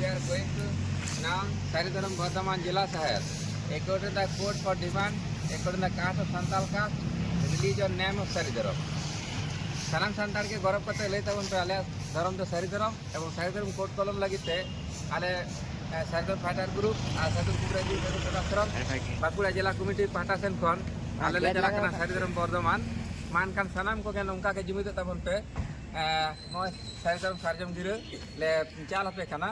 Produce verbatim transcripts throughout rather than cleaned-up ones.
Going to now Sari Dhorom Bardhaman Jila Saheb. According the code for demand, according the caste of Santal caste, religion name of Sari Dhorom. ᱥᱟᱱᱟᱢ ᱥᱟᱱᱛᱟᱲ ᱜᱮ ᱜᱚᱨᱚᱵ ᱠᱟᱛᱮ ᱞᱟᱹᱭ ᱛᱟᱵᱚᱱ ᱯᱮ, ᱟᱞᱮᱭᱟᱜ ᱫᱷᱚᱨᱚᱢ ᱫᱚ ᱥᱟᱹᱨᱤ ᱫᱷᱚᱨᱚᱢ, ᱮᱵᱚᱝ ᱥᱟᱹᱨᱤ ᱫᱷᱚᱨᱚᱢ ᱠᱳᱰ ᱠᱚᱞᱚᱢ ᱞᱟᱹᱜᱤᱫ ᱛᱮ ᱟᱞᱮ, ᱮ, ᱥᱟᱹᱨᱤ ᱫᱷᱚᱨᱚᱢ ᱯᱷᱟᱭᱴᱟᱨ ᱜᱨᱩᱯ ᱟᱨ ᱥᱟᱹᱨᱤ ᱫᱷᱚᱨᱚᱢ ᱠᱩᱵᱨᱟᱡᱤ ᱥᱟᱹᱨᱤ ᱫᱷᱚᱨᱚᱢ ᱟᱥᱨᱚᱢ, ᱵᱟᱸᱠᱩᱲᱟ ᱡᱮᱞᱟ ᱠᱚᱢᱤᱴᱤ ᱯᱟᱦᱴᱟ ᱥᱮᱱ ᱠᱷᱚᱱ ᱟᱞᱮ ᱞᱮ ᱪᱟᱞᱟᱜ ᱠᱟᱱᱟ ᱥᱟᱹᱨᱤ ᱫᱷᱚᱨᱚᱢ ᱵᱚᱨᱫᱷᱚᱢᱟᱱ᱾ ᱢᱟ ᱮᱱᱠᱷᱟᱱ ᱥᱟᱱᱟᱢ ᱠᱚᱜᱮ ᱱᱚᱝᱠᱟ ᱜᱮ ᱡᱩᱢᱤᱫᱚᱜ ᱛᱟᱵᱚᱱ ᱯᱮ᱾ ᱮ, ᱱᱚᱜᱼᱚᱭ ᱥᱟᱹᱨᱤ ᱫᱷᱚᱨᱚᱢ ᱥᱟᱨᱡᱚᱢ ᱜᱤᱨᱟᱹ ᱞᱮ ᱪᱟᱞ ᱟᱯᱮ ᱠᱟᱱᱟ᱾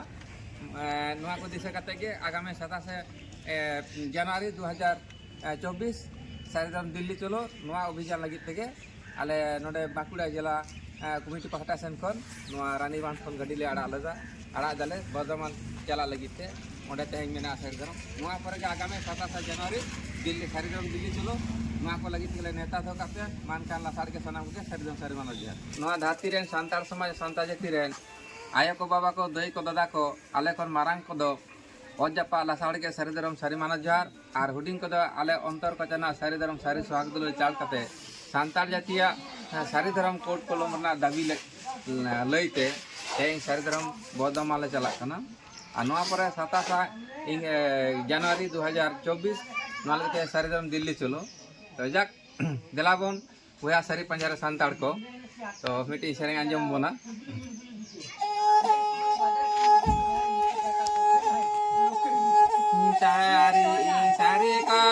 ᱮ, ᱱᱚᱣᱟ ᱠᱚ ᱫᱤᱥᱟᱹ ᱠᱟᱛᱮ ᱜᱮ ᱟᱜᱟᱢᱤ ᱥᱟᱛᱟᱥᱮ, ᱮ, ᱡᱟᱱᱩᱣᱟᱨᱤ ᱫᱩ ᱦᱟᱡᱟᱨ ᱪᱚᱵᱵᱤᱥ ᱥᱟᱹᱨᱤ ᱫᱷᱚᱨᱚᱢ ᱫᱤᱞᱞᱤ ᱪᱚᱞᱚ, ᱱᱚᱣᱟ ᱚᱵᱷᱤᱡᱟᱱ ᱞᱟᱹᱜᱤᱫ ᱛᱮᱜᱮ ᱟᱞᱮ ᱱᱚᱰᱮ ᱵᱟᱸᱠᱩᱲᱟ ᱡᱮᱞᱟ, ᱮ, ᱠᱚᱢᱤᱴᱤ ᱯᱟᱦᱴᱟ ᱥᱮᱱ ᱠᱷᱚᱱ ᱱᱚᱣᱟ ᱨᱟᱱᱤᱵᱟᱸᱫᱷ ᱠᱷᱚᱱ ᱜᱟᱹᱰᱤ ᱞᱮ ᱟᱲᱟᱜ ᱞᱮᱫᱟ, ᱟᱲᱟᱜ ᱫᱟᱞᱮ ᱵᱚᱨᱫᱷᱚᱢᱟᱱ ᱪᱟᱞᱟᱜ ᱞᱟᱹᱜᱤᱫ ᱛᱮ᱾ ᱚᱸᱰᱮ ᱛᱮᱦᱮᱧ ᱢᱮᱱᱟᱜᱼᱟ ᱥᱟᱹᱨᱤ ᱫᱷᱚᱨᱚᱢ᱾ ᱱᱚᱣᱟ ᱯᱚᱨᱮ ᱜᱮ ᱟᱜᱟᱢᱤ ᱥᱟᱛᱟᱥᱟ ᱡᱟᱱᱩᱣᱟᱨᱤ ᱫᱤᱞᱞᱤ, ᱥᱟᱹᱨᱤ ᱫᱷᱚᱨᱚᱢ ᱫᱤᱞᱞᱤ ᱪᱚᱞᱚ, ᱱᱚᱣᱟ ᱠᱚ ᱞᱟᱹᱜᱤᱫ ᱛᱮᱜᱮ ᱞᱮ ᱱᱮᱣᱛᱟ ᱫᱚᱦᱚ ᱠᱟᱜ ᱯᱮᱭᱟ᱾ ᱢᱟ ᱮᱱᱠᱷᱟᱱ ᱞᱟᱥᱟᱲ ᱜᱮ ᱥᱟᱱᱟᱢ ᱠᱚᱜᱮ ᱥᱟᱹᱨᱤ ᱫᱷᱚᱨᱚᱢ ᱥᱟᱹᱨᱤ ᱢᱟᱱᱟᱣ ᱡᱚᱦᱟᱨ᱾ ᱱᱚᱣᱟ ᱫᱷᱟᱹᱨᱛᱤ ᱨᱮᱱ ᱥᱟᱱᱛᱟᱲ ᱥᱚᱢᱟᱡᱽ, ᱥᱟᱱᱛᱟᱲ ᱡᱟᱹᱛᱤ ᱨᱮᱱ ᱟᱭᱳ ᱠᱚ, ᱵᱟᱵᱟ ᱠᱚ, ᱫᱟᱹᱭ ᱠᱚ, ᱫᱟᱫᱟ ᱠᱚ, ᱟᱞᱮ ᱠᱷᱚᱱ ᱢᱟᱨᱟᱝ ᱠᱚᱫᱚ ᱚᱛ ᱡᱟᱯᱟᱜ ᱞᱟᱥᱟᱲ ᱜᱮ ᱥᱟᱹᱨᱤ ᱫᱷᱚᱨᱚᱢ ᱥᱟᱹᱨᱤ ᱢᱟᱱᱟᱣ ᱡᱚᱦᱟᱨ᱾ ᱟᱨ ᱦᱩᱰᱤᱧ ᱠᱚᱫᱚ ᱟᱞᱮ ᱚᱱᱛᱚᱨ ᱠᱚ ᱪᱟᱱᱟ ᱥᱟᱹᱨᱤ ᱫᱷᱚᱨᱚᱢ ᱥᱟᱹᱨᱤ ᱥᱚᱦᱟᱜᱽ ᱫᱩᱞᱟᱹᱲ ᱪᱟᱞ ᱠᱟᱛᱮ ᱥᱟᱱᱛᱟᱲ ᱡᱟᱹᱛᱤᱭᱟᱜ, ᱮ, ᱥᱟᱹᱨᱤ ᱫᱷᱚᱨᱚᱢ ᱠᱳᱰ ᱠᱚᱞᱚᱢ ᱨᱮᱱᱟᱜ ᱫᱟᱹᱵᱤ ᱞᱮ-, ᱞᱟᱹᱭᱛᱮ ᱛᱮᱦᱮᱧ ᱥᱟᱹᱨᱤ ᱫᱷᱚᱨᱚᱢ ᱵᱚᱨᱫᱷᱚᱢᱟᱱ ᱞᱮ ᱪᱟᱞᱟᱜ ᱠᱟᱱᱟ᱾ ᱟᱨ ᱱᱚᱣᱟ ᱯᱚᱨᱮ ᱥᱟᱛᱟᱥᱟ ᱤᱝ-, ᱮ, ᱡᱟᱱᱩᱣᱟᱨᱤ ᱫᱩ ᱦᱟᱡᱟᱨ ᱪᱚᱵᱵᱤᱥ ᱱᱚᱣᱟ ᱞᱟᱹᱜᱤᱫ ᱛᱮ ᱥᱟᱹᱨᱤ ᱫᱷᱚᱨᱚᱢ ᱫᱤᱞᱞᱤ ᱪᱚᱞᱚ᱾ ᱛᱚ ᱡᱟᱠ, ᱫᱮᱞᱟ ᱵᱚᱱ ᱵᱚᱭᱦᱟ ᱥᱟᱹᱨᱤ ᱯᱟᱸᱡᱟ ᱨᱮ ᱥᱟᱱᱛᱟᱲ ᱠᱚ᱾ ᱛᱚ ᱢᱤᱫᱴᱤᱡ ᱥᱮᱨᱮᱧ ᱟᱸᱡᱚᱢ ᱵᱚᱱᱟ᱾ ᱥᱟᱹᱨᱤ, ᱥᱟᱹᱨᱤ ᱠᱚ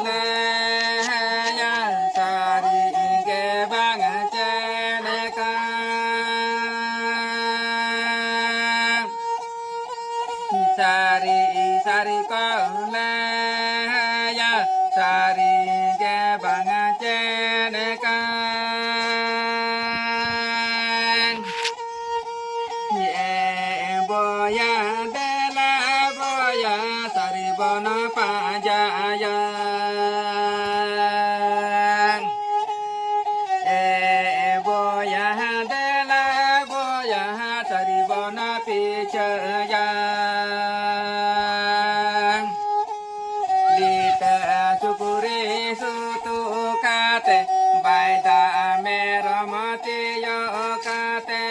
ᱞᱟᱹᱭᱟ, ᱥᱟᱹᱨᱤ ᱜᱮ ᱵᱟᱝ ᱪᱮ ᱞᱮᱠᱟ᱾ ᱥᱟᱹᱨᱤ, ᱥᱟᱹᱨᱤ ᱠᱚ ᱞᱟᱹᱭᱟ, ᱥᱟᱹᱨᱤ ᱜᱮ ᱵᱟᱝ ᱪᱮ ᱞᱮᱠᱟ᱾ ᱮ ᱵᱚᱭᱟ ᱫᱮᱞᱟ ᱵᱚᱭᱟ, ᱥᱟᱹᱨᱤ ᱵᱚᱱ ᱯᱟᱸᱡᱟᱭᱟ᱾ ᱮ ᱵᱚᱭᱟ ᱫᱮᱞᱟ ᱵᱚᱭᱟ, ᱥᱟᱹᱨᱤ ᱵᱚᱱ ᱯᱤᱪᱷᱟᱹᱭᱟ᱾ ᱞᱤᱴᱟᱹ ᱥᱩᱠᱨᱤ ᱥᱩᱛᱩ ᱠᱟᱛᱮ, ᱵᱟᱭᱫᱟ ᱢᱮᱨᱚᱢ ᱛᱤᱭᱳ ᱠᱟᱛᱮ,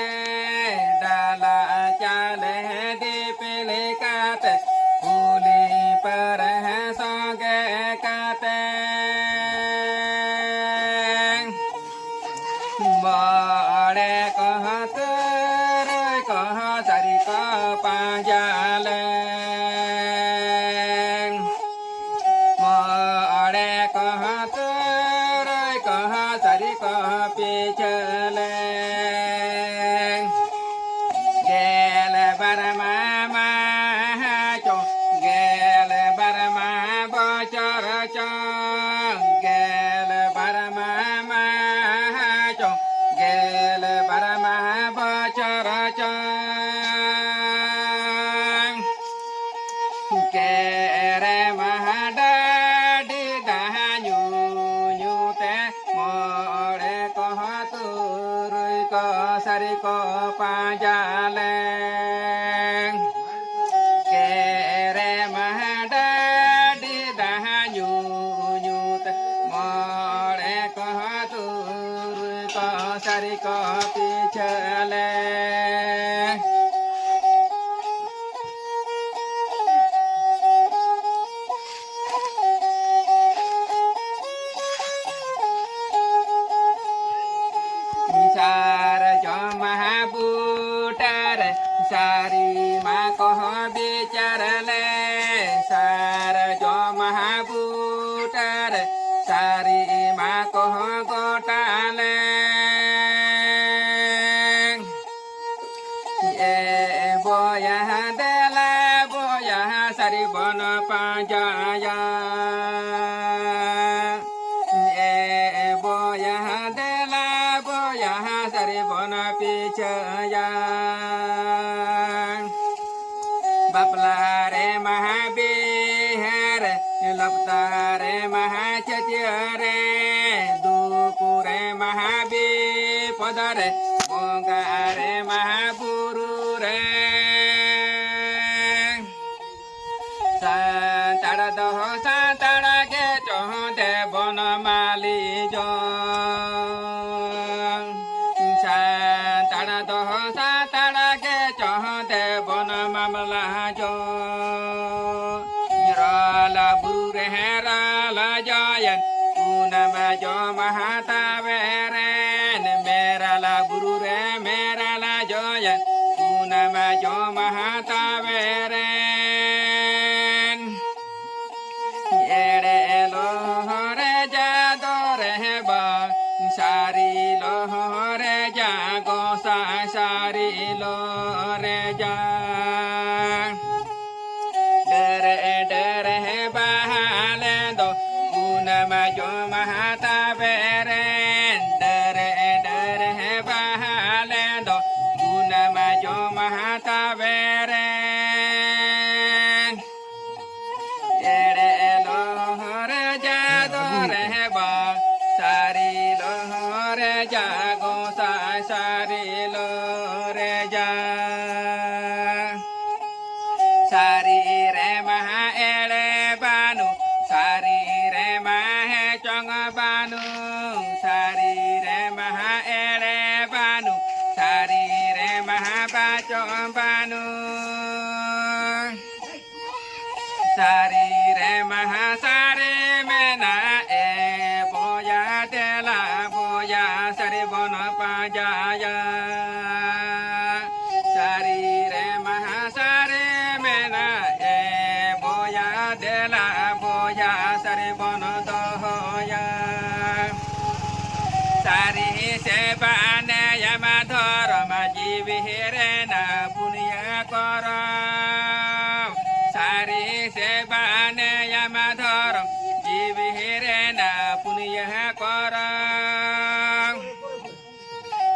ᱰᱟᱞᱟ ᱪᱟᱞᱮ ᱫᱤᱯᱤᱞ ᱯᱟᱸᱡᱟ ᱞᱮ᱾ ᱢᱚᱬᱮ ᱠᱚᱦᱚᱸ ᱛᱩᱨᱩᱭ ᱠᱚᱦᱚᱸ ᱥᱟᱹᱨᱤ ᱠᱚᱦᱚᱸ ᱯᱤᱪᱷᱟᱹ ᱞᱮ᱾ ᱜᱮᱞ ᱵᱟᱨ ᱢᱟ ᱢᱟᱦᱟ ᱪᱚ, ᱜᱮᱞ ᱵᱟᱨ ᱢᱟ ᱵᱚᱪᱷᱚᱨ ᱪᱚ, ᱜᱮᱞ ᱵᱟᱨ ᱢᱟ ᱢᱟᱦᱟ ᱪᱚ, ᱜᱮᱞ ᱵᱟᱨ ᱢᱟ ᱵᱚᱪᱷᱚᱨ ᱪᱚ᱾ ᱠᱮᱨᱮ ᱢᱟᱦᱟ ᱰᱟᱹᱰᱤ ᱫᱟᱦᱟ ᱧᱩ ᱧᱩ ᱛᱮ ᱢᱚᱬᱮ ᱠᱚᱦᱚᱸ ᱛᱩᱨᱩᱭ ᱠᱚ ᱥᱟᱹᱨᱤ ᱠᱚ ᱯᱟᱸᱡᱟ ᱞᱮ᱾ ᱠᱮᱨᱮ ᱢᱟᱦᱟ ᱰᱟᱹᱰᱤ ᱫᱟᱦᱟ ᱧᱩ ᱧᱩ ᱛᱮ ᱢᱚᱬᱮ ᱠᱚᱦᱚᱸ ᱛᱩᱨᱩᱭ ᱠᱚ ᱥᱟᱹᱨᱤ ᱠᱚ ᱯᱤᱪᱷᱟᱹ ᱞᱮ᱾ ᱥᱟᱨᱡᱚᱢ ᱢᱟᱦᱟ ᱵᱩᱴᱟᱹᱨᱮ ᱥᱟᱹᱨᱤ ᱢᱟ ᱠᱚᱦᱚᱸ ᱵᱤᱪᱟᱹᱨ ᱞᱮ᱾ ᱥᱟᱨᱡᱚᱢ ᱢᱟᱦᱟ ᱵᱩᱴᱟᱹᱨᱮ ᱥᱟᱹᱨᱤ ᱢᱟ ᱠᱚᱦᱚᱸ ᱜᱚᱴᱟ ᱞᱮ᱾ ᱮ ᱵᱚᱭᱦᱟ ᱫᱮᱞᱟ ᱵᱚᱭᱦᱟ ᱥᱟᱹᱨᱤ ᱵᱚᱱ ᱯᱟᱸᱡᱟᱭᱟ᱾ ᱮ ᱵᱚᱭᱦᱟ ᱫᱮᱞᱟ ᱵᱚᱭᱦᱟ ᱥᱟᱹᱨᱤ ᱵᱚᱱ ᱯᱤᱪᱷᱟᱹᱭᱟ᱾ ᱵᱟᱯᱞᱟ ᱨᱮ ᱢᱟᱦᱟ ᱵᱤᱦᱟᱹ ᱨᱮ, ᱞᱚᱯᱛᱟ ᱨᱮ ᱢᱟᱦᱟ ᱪᱟᱹᱴᱭᱟᱹ ᱨᱮ, ᱫᱩᱠ ᱨᱮ ᱢᱟᱦᱟ ᱵᱤᱯᱚᱫ ᱨᱮ, ᱵᱚᱸᱜᱟ ᱨᱮ ᱢᱟᱦᱟ ᱵᱩᱨᱩ ᱨᱮ᱾ ᱥᱟᱱᱛᱟᱲ ᱫᱚ ᱥᱟᱱᱛᱟᱲ ᱜᱮ ᱪᱚᱦᱚᱸ ᱫᱮᱵᱚᱱ ᱢᱟᱹᱞᱤ ᱡᱚᱝ᱾ ᱥᱟᱱᱛᱟᱲ ᱫᱚ ᱥᱟᱱᱛᱟᱲ ᱜᱮ ᱪᱚᱦᱚᱸ ᱫᱮᱵᱚᱱ ᱢᱟᱢᱞᱟ ᱡᱚᱝ᱾ ᱨᱟᱞᱟ ᱵᱩᱨᱩ ᱨᱮ ᱨᱟᱞᱟ ᱡᱚᱭᱮᱱ, ᱠᱩᱱᱟᱹᱢ ᱡᱚ ᱢᱟᱦᱟ ᱛᱟᱵᱮᱨᱮᱱ, ᱢᱮᱨᱟᱞᱟ ᱵᱩᱨᱩ ᱨᱮ ᱢᱮᱨᱟᱞᱟ ᱡᱚᱭᱮᱱ, ᱠᱩᱱᱟᱹᱢ ᱱᱟᱢᱟ ᱡᱚᱢᱟ ᱛᱟᱵᱮᱨᱮᱱ᱾ ᱮᱲᱮ ᱞᱚᱦᱚᱨᱮ ᱡᱟᱫᱚᱨᱮ ᱵᱟ, ᱥᱟᱹᱨᱤ ᱞᱚᱦᱚᱨᱮ ᱡᱟ ᱜᱚᱸᱥᱟᱭ ᱥᱟᱹᱨᱤ ᱞᱚᱨᱮ ᱡᱟ᱾ ᱰᱮᱨᱮ ᱰᱮᱨᱮ ᱵᱟᱦᱟᱞᱮ ᱫᱚ ᱩᱱᱟᱢᱟ ᱡᱚᱢᱟ ᱛᱟᱵᱮᱨᱮᱱ᱾ ᱰᱮᱨᱮ ᱰᱮᱨᱮ ᱵᱟᱦᱟᱞᱮ ᱫᱚ ᱩᱱᱟᱢᱟ ᱡᱚᱢᱟ ᱛᱟᱵᱮᱨᱮᱱ᱾ ᱮᱲᱮ ᱞᱚᱦᱚᱨᱮ ᱡᱟᱫᱚᱨᱮ ᱵᱟ, ᱥᱟᱹᱨᱤ ᱞᱚᱦᱚᱨᱮ ᱡᱟ ᱜᱚᱸᱥᱟᱭ ᱥᱟᱹᱨᱤ ᱞᱚᱨᱮ ᱡᱟ᱾ ᱥᱟᱹᱨᱤ ᱨᱮ ᱢᱟᱦᱟ ᱮᱲᱮ ᱵᱟᱹᱱᱩ, ᱥᱟᱹᱨᱤ ᱨᱮ ᱢᱟᱦᱮ ᱪᱚᱝ ᱵᱟᱹᱱᱩ, ᱥᱟᱹᱨᱤ ᱨᱮ ᱢᱟᱦᱟ ᱮᱲᱮ ᱵᱟᱹᱱᱩ, ᱥᱟᱹᱨᱤ ᱨᱮ ᱢᱟᱦᱟ ᱵᱟᱪᱚᱝ ᱵᱟᱹᱱᱩ᱾ ᱥᱟᱹᱨᱤ ᱨᱮ ᱢᱟᱦᱟ ᱥᱟᱹᱨᱤ ᱢᱮᱱᱟᱜ ᱮ ᱵᱚᱭᱟ, ᱫᱮᱞᱟ ᱵᱚᱭᱟ ᱥᱟᱹᱨᱤ ᱵᱚᱱ ᱯᱟᱸᱡᱟᱭᱟ᱾ ᱥᱟᱹᱨᱤ ᱨᱮ ᱢᱟᱦᱟ ᱥᱟᱹᱨᱤ ᱢᱮᱱᱟᱜ ᱮ ᱵᱚᱭᱟ, ᱫᱮᱞᱟ ᱵᱚᱭᱟ ᱥᱟᱹᱨᱤ ᱵᱚᱱ ᱫᱚᱦᱚᱭᱟ᱾ ᱥᱟᱹᱨᱤ ᱥᱮᱵᱟ ᱱᱮᱭᱟᱢ ᱫᱷᱚᱨᱚᱢ ᱡᱤᱣᱤ ᱨᱮᱱᱟᱜ ᱯᱩᱱᱭᱟᱹ ᱠᱚᱨᱚᱢ᱾ ᱥᱟᱹᱨᱤ ᱥᱮᱵᱟ ᱱᱮᱭᱟᱢ ᱫᱷᱚᱨᱚᱢ ᱡᱤᱣᱤ ᱨᱮᱱᱟᱜ ᱯᱩᱱᱭᱟᱹ ᱠᱚᱨᱚᱢ᱾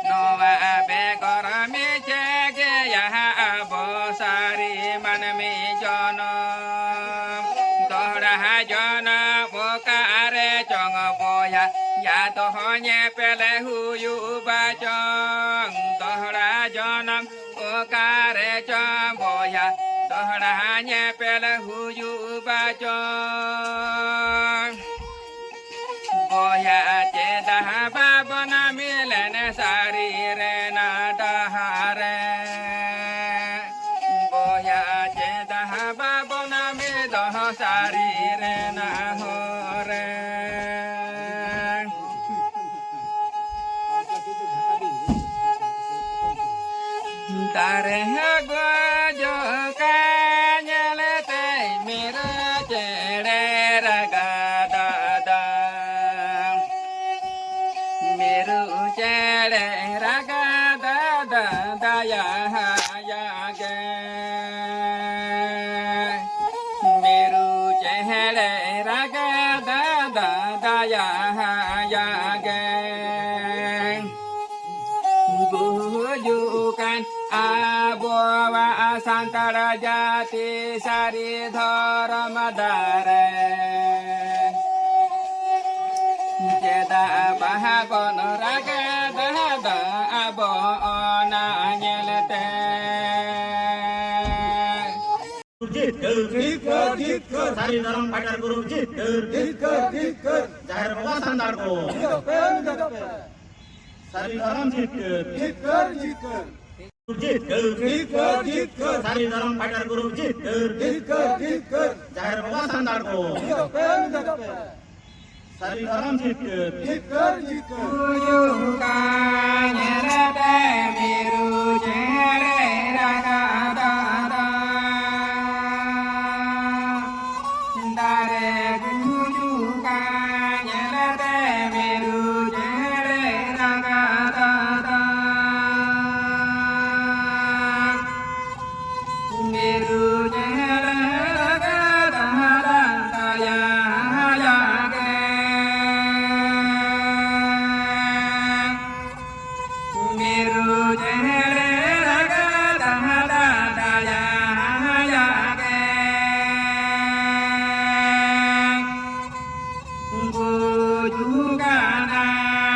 ᱱᱚᱣᱟ ᱵᱮᱜᱚᱨ ᱢᱤᱪᱷᱟᱹ ᱜᱮᱭᱟ ᱟᱵᱚ ᱥᱟᱹᱨᱤ ᱢᱟᱹᱱᱢᱤ ᱡᱚᱱᱚᱢ᱾ ᱫᱚᱦᱲᱟ ᱡᱚᱱᱚᱢ ᱚᱠᱟᱨᱮ ᱪᱚᱝ ᱵᱚᱭᱦᱟ, ᱭᱟ ᱫᱚᱦᱚ ᱧᱮᱯᱮᱞ ᱦᱩᱭᱩᱜ ᱵᱟᱪᱚᱝ᱾ ᱫᱚᱦᱲᱟ ᱡᱚᱱᱚᱢ ᱚᱠᱟᱨᱮ ᱪᱚᱝ ᱵᱚᱭᱦᱟ, ᱫᱚᱦᱲᱟ ᱧᱮᱯᱮᱞ ᱦᱩᱭᱩᱜ ᱵᱟᱪᱚᱝ᱾ ᱵᱚᱭᱦᱟ ᱪᱮᱫᱟᱜ ᱵᱟᱵᱚᱱ ᱢᱤᱞᱮᱱ ᱥᱟᱹᱨᱤ ᱨᱮᱱᱟᱜ ᱰᱟᱦᱟᱨ ᱨᱮ? ᱵᱚᱭᱦᱟ ᱪᱮᱫᱟᱜ ᱵᱟᱵᱚᱱ ᱢᱤᱫᱚᱜ ᱥᱟᱹᱨᱤ ᱨᱮᱱᱟᱜ ᱦᱚᱨ ᱨᱮ? ᱨᱮᱦᱚᱸ ᱜᱚᱡᱚᱜ ᱠᱟᱱ ᱧᱮᱞᱛᱮ ᱢᱤᱨᱩ ᱪᱮᱬᱮ ᱨᱟᱜᱟ ᱫᱟᱫᱟ᱾ ᱢᱤᱨᱩ ᱪᱮᱬᱮ ᱨᱟᱜᱟ ᱫᱟᱫᱟ ᱫᱟᱭᱟ ᱟᱭᱟ ᱜᱮ᱾ ᱢᱤᱨᱩ ᱪᱮᱬᱮ ᱨᱟᱜᱟ ᱫᱟᱫᱟ ᱫᱟᱭᱟ ᱟᱭᱟ ᱜᱮ᱾ ᱜᱩᱡᱩᱜ ᱠᱟᱱ ᱟᱵᱚᱣᱟᱜ ᱥᱟᱱᱛᱟᱲ ᱡᱟᱹᱛᱤ ᱥᱟᱹᱨᱤ ᱫᱷᱚᱨᱚᱢ ᱫᱟᱨᱮ᱾ ᱪᱮᱫᱟᱜ ᱵᱟᱦᱟ ᱵᱚᱱ ᱨᱟᱜᱟ ᱫᱟᱫᱟ ᱟᱵᱚ ᱚᱱᱟ ᱧᱮᱞᱛᱮ? ᱡᱤᱛᱠᱟᱹᱨ, ᱡᱤᱛᱠᱟᱹᱨ, ᱡᱤᱛᱠᱟᱹᱨ᱾ ᱥᱟᱹᱨᱤ ᱫᱷᱚᱨᱚᱢ ᱯᱟᱴᱟᱨ ᱜᱩᱨᱩ ᱡᱤᱛᱠᱟᱹᱨ, ᱡᱤᱛᱠᱟᱹᱨ, ᱡᱤᱛᱠᱟᱹᱨ᱾ ᱡᱟᱦᱮᱨ ᱵᱟᱵᱟ ᱥᱟᱱᱛᱟᱲ ᱠᱚ ᱡᱤᱛᱠᱟᱹᱨ, ᱡᱤᱛᱠᱟᱹᱨ᱾ ᱥᱟᱹᱨᱤ ᱫᱷᱚᱨᱚᱢ ᱡᱤᱛᱠᱟᱹᱨ, ᱡᱤᱛᱠᱟᱹᱨ, ᱡᱤᱛᱠᱟᱹᱨ᱾ ᱡᱤᱛᱠᱟᱹᱨ, ᱡᱤᱛᱠᱟᱹᱨ, ᱡᱤᱛᱠᱟᱹᱨ᱾ ᱥᱟᱹᱨᱤ ᱫᱷᱚᱨᱚᱢ ᱯᱟᱴᱟᱨ ᱜᱩᱨᱩ ᱡᱤᱛᱠᱟᱹᱨ, ᱡᱤᱛᱠᱟᱹᱨ, ᱡᱤᱛᱠᱟᱹᱨ᱾ ᱡᱟᱦᱮᱨ ᱵᱟᱵᱟ ᱥᱟᱱᱛᱟᱲ ᱠᱚ ᱡᱤᱛᱠᱟᱹᱨ, ᱡᱤᱛᱠᱟᱹᱨ᱾ ᱥᱟᱹᱨᱤ ᱫᱷᱚᱨᱚᱢ ᱡᱤᱛᱠᱟᱹᱨ, ᱡᱤᱛᱠᱟᱹᱨ, ᱡᱤᱛᱠᱟᱹᱨ᱾ ᱜᱩᱡᱩᱜ ᱠᱟᱱ ᱧᱮᱞᱛᱮ ᱢᱤᱨᱩ ᱪᱮᱬᱮ ᱨᱟᱜᱟ ᱫᱟᱫᱟ᱾ ᱫᱟᱨᱮ ᱜᱩᱡᱩᱜ ᱠᱟᱱ ᱧᱮᱞᱛᱮ ᱢᱤᱨᱩ ᱪᱮᱬᱮ ᱨᱟᱜᱟ ᱫᱟᱫᱟ᱾ ᱢᱤᱨᱩ ᱪᱮᱬᱮ ᱨᱟᱜᱟ ᱫᱟᱫᱟ ᱫᱟᱭᱟ ᱟᱭᱟ ᱜᱮ᱾ ᱢᱤᱨᱩ ᱪᱮᱬᱮ ᱨᱟᱜᱟ ᱫᱟᱫᱟ ᱫᱟᱭᱟ ᱟᱭᱟ ᱜᱮ᱾ ᱜᱩᱡᱩᱜ ᱠᱟᱱᱟ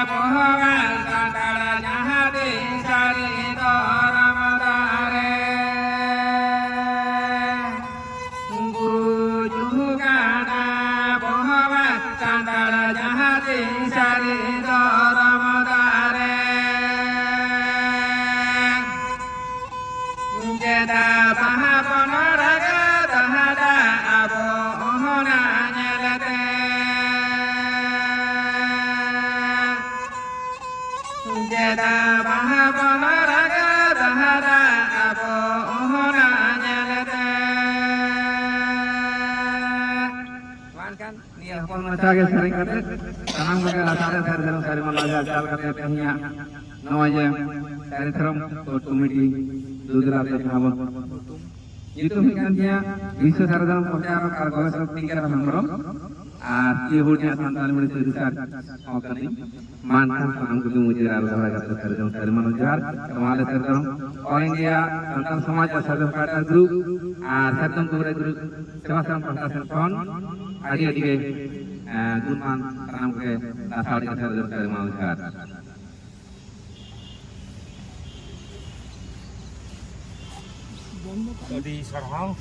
ᱵᱚᱦᱚᱜ ᱥᱟᱱᱛᱟᱲ ᱡᱟᱦᱟᱸ ᱛᱤᱥ ᱥᱟᱹᱨᱤ ᱫᱷᱚᱨᱚᱢ ᱫᱟᱨᱮ᱾ ᱜᱩᱡᱩᱜ ᱠᱟᱱᱟ ᱵᱚᱦᱚᱜ ᱥᱟᱱᱛᱟᱲ ᱡᱟᱦᱟᱸ ᱛᱤᱥ ᱥᱟᱹᱨᱤ ᱫᱷᱚᱨᱚᱢ ᱫᱟᱨᱮ᱾ ᱪᱮᱫᱟᱜ ᱵᱟᱦᱟ ᱵᱚᱱ ᱨᱟᱜᱟ ᱫᱟᱫᱟ ᱟᱵᱚ ᱚᱱᱟ ᱧᱮᱞᱛᱮ? ᱪᱮᱫᱟᱜ ᱵᱟᱦᱟ ᱵᱚᱱ ᱨᱟᱜᱟ ᱫᱟᱫᱟ ᱚᱱᱠᱟ ᱜᱮ ᱥᱮᱨᱮᱧ ᱠᱟᱛᱮ ᱥᱟᱱᱟᱢ ᱠᱚᱜᱮ ᱞᱟᱥᱟᱲᱦᱮᱫ ᱥᱟᱹᱨᱤ ᱫᱷᱚᱨᱚᱢ ᱥᱟᱹᱨᱤ ᱢᱟᱞᱟ ᱡᱟᱦᱟᱸ ᱪᱟᱞ ᱠᱟᱛᱮ ᱛᱮᱦᱮᱧᱟᱜ ᱱᱚᱜᱼᱚᱭ ᱡᱮ ᱥᱟᱹᱨᱤ ᱫᱷᱚᱨᱚᱢ ᱠᱳᱰ ᱠᱚᱢᱤᱴᱤ ᱫᱩᱫᱽᱨᱟ ᱛᱮ ᱡᱟᱦᱟᱸ ᱵᱚᱱ ᱧᱩᱛᱩᱢ ᱦᱩᱭᱩᱜ ᱠᱟᱱ ᱜᱮᱭᱟ ᱵᱤᱥᱥᱚ ᱥᱟᱹᱨᱤ ᱫᱷᱚᱨᱚᱢ ᱯᱨᱚᱪᱟᱨᱚᱠ ᱟᱨ ᱜᱚᱵᱮᱥᱚᱠ ᱴᱤᱠᱟᱹᱨᱟᱢ ᱦᱮᱢᱵᱨᱚᱢ ᱟᱨ ᱯᱤ ᱦᱩᱰᱤᱧ ᱥᱟᱱᱛᱟᱲ ᱢᱤᱰᱤᱭᱟ ᱨᱤᱥᱟᱨᱪ ᱦᱚᱸ ᱠᱟᱹᱱᱟᱹᱧ᱾ ᱢᱟ ᱮᱱᱠᱷᱟᱱ ᱥᱟᱱᱟᱢ ᱠᱚᱜᱮ ᱢᱩᱪᱟᱹᱫ ᱟᱨ ᱫᱚᱦᱲᱟ ᱠᱟᱛᱮ ᱥᱟᱹᱨᱤ ᱫᱷᱚᱨᱚᱢ ᱥᱟᱹᱨᱤ ᱢᱟᱱᱚᱛ ᱡᱚᱦᱟᱨ᱾ ᱛᱚ ᱢᱟ ᱟᱞᱮ ᱥᱟᱹᱨᱤ ᱫᱷᱚᱨᱚᱢ All India ᱥᱟᱱᱛᱟᱲ ᱥᱚᱢᱟᱡᱽ ᱟᱨ ᱥᱟᱹᱨᱤ ᱫᱷᱚᱨᱚᱢ ᱠᱟᱞᱪᱟᱨ ᱜᱨᱩᱯ ᱟᱨ ᱥᱟᱹᱨᱤ ᱫᱷᱚᱨᱚᱢ ᱠᱚᱵᱨᱮ ᱜᱨᱩᱯ ᱥᱮᱵᱟ ᱥᱟᱨᱚᱢ ᱯᱟᱦᱴᱟ ᱥᱮᱱ ᱠᱷᱚᱱ ᱟᱹᱰᱤ ᱟᱹᱰᱤ ᱜᱮ ᱮᱸ, ᱜᱩᱱᱢᱟᱱ ᱥᱟᱱᱟᱢ ᱠᱚᱜᱮ ᱞᱟᱥᱟᱲ ᱜᱮ ᱥᱟᱹᱨᱤ ᱫᱷᱚᱨᱚᱢ ᱥᱟᱹᱨᱤ ᱢᱟᱱᱚᱛ ᱡᱚᱦᱟᱨ᱾ ᱟᱹᱰᱤ ᱥᱟᱨᱦᱟᱣ᱾